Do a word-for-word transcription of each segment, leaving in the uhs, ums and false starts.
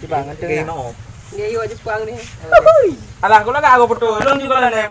Cuba ngan tengah. Nggak, yuk Jepang ni. Alah, aku lagak aku betul. Lôn juga lah, Nem.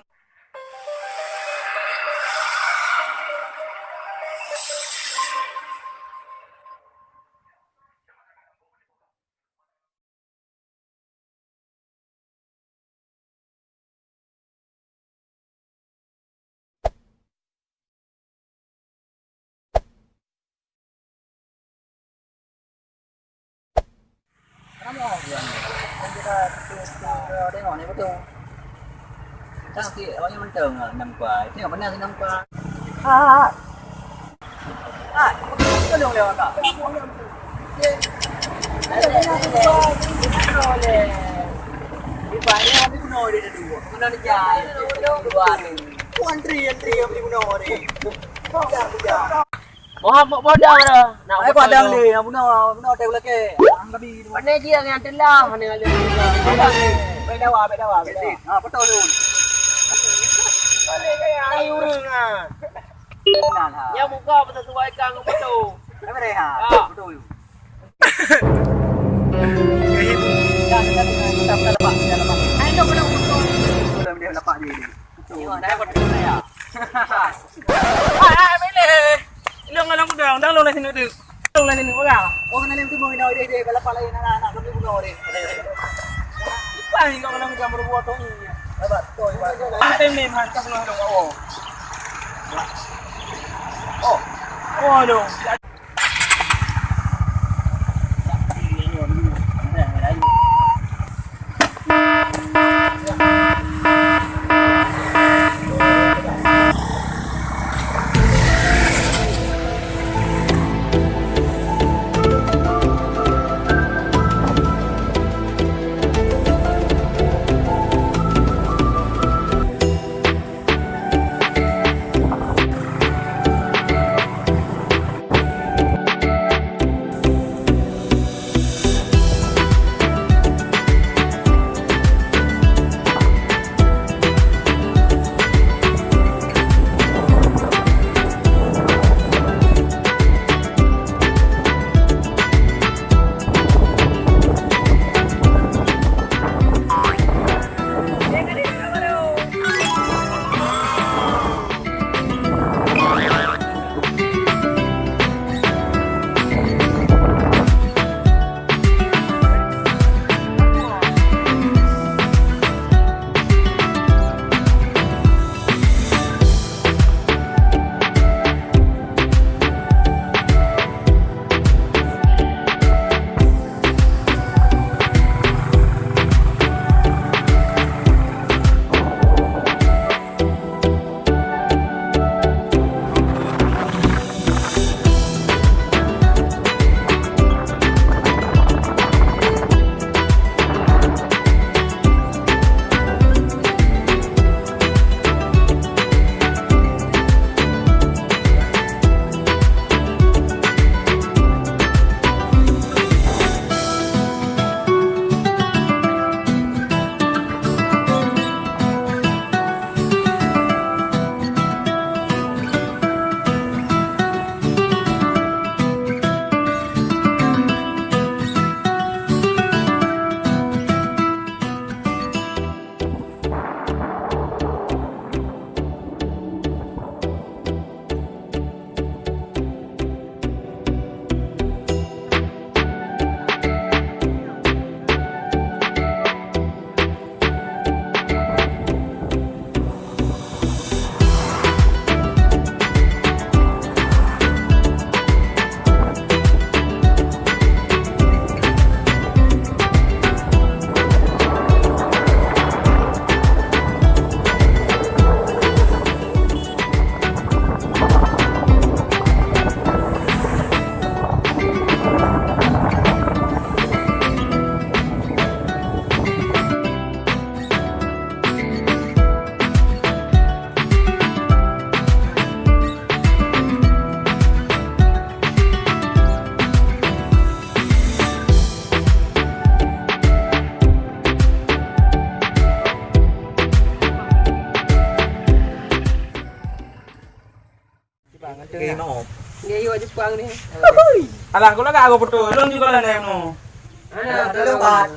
Tengok ni betul. Cantik, awaknya mentong lah, enam kuah. Tengok benar enam kuah. Ah. Ah, tolong lewat kak. Antri, antri yang beli guna ni. Moha boh dang dah. Nak ai kuat dang lé, bunoe, bunoe teuh lakée. Ang kabi. Pandai jih ngon teulah, pandai ngon teulah. Pandai. Bèk dawa, bèk dawa, bèk dawa. Ha, beutôi tu. Balik gaya ai ureueng ah. Benar ha. Nyang muka beutôi suai kang beutôi. Ai beutôi ha. Ha. Beutôi. Dah, dah, dah, dah, dah, dah lepas, dah lepas. Ai, dah, dah, dah, dah. Dah, dah lepas dia ni. Betul. Dah, dah, dah, dah. Hai, hai, Mele. Ilong ngon lam gudang, dang long lam sinuk tu. Long lam sinuk orang. Oh, kena nem tu mau ina deh deh, balap lain anak-anak kami bunuh deh. Ipai kau kena macam berbuat tu ni. Hebat, betul, hebat. Kita ni hantar pulang dong, oh. Oh. Oh, dong. Cuba ngan tengah. Nggak, yuk Jepang ni. Alah, aku lagak aku betul. Lôn juga lah, Nemo. Hana tolong, Mat.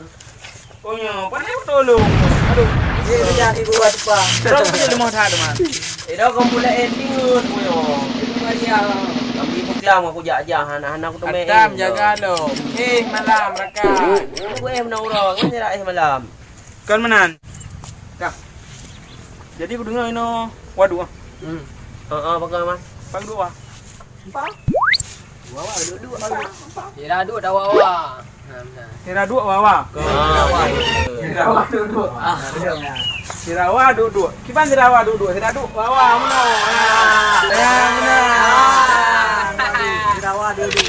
Oh, nyoe, pane tolong. Aduh. Dia jadi buat apa? Terus dia lemah that, Mat. Eh, dah kamu pula ending tu, yo. Kami beklam aku jak-jak, hana-hana aku temen. Atam, jaga lo. Eh, malam, rakan. Aku eh, meunan urang, kan jarak eh malam. Kon meunan. Dah. Jadi, kudeungoe inoe waduh, ah. Hmm. Heeh, pakon, Mas? Pang dua. Empat. Wawa duduk, Mas. Sira duduk dah wawa. Nah, nah. Sira duduk wawa. Ah, iya. Sira wawa duduk. Ah. Sira wawa duduk. Kiban sira wawa duduk. Sira duduk wawa meunoe. Ah. Ya, benar. Ah. Sira wawa duduk.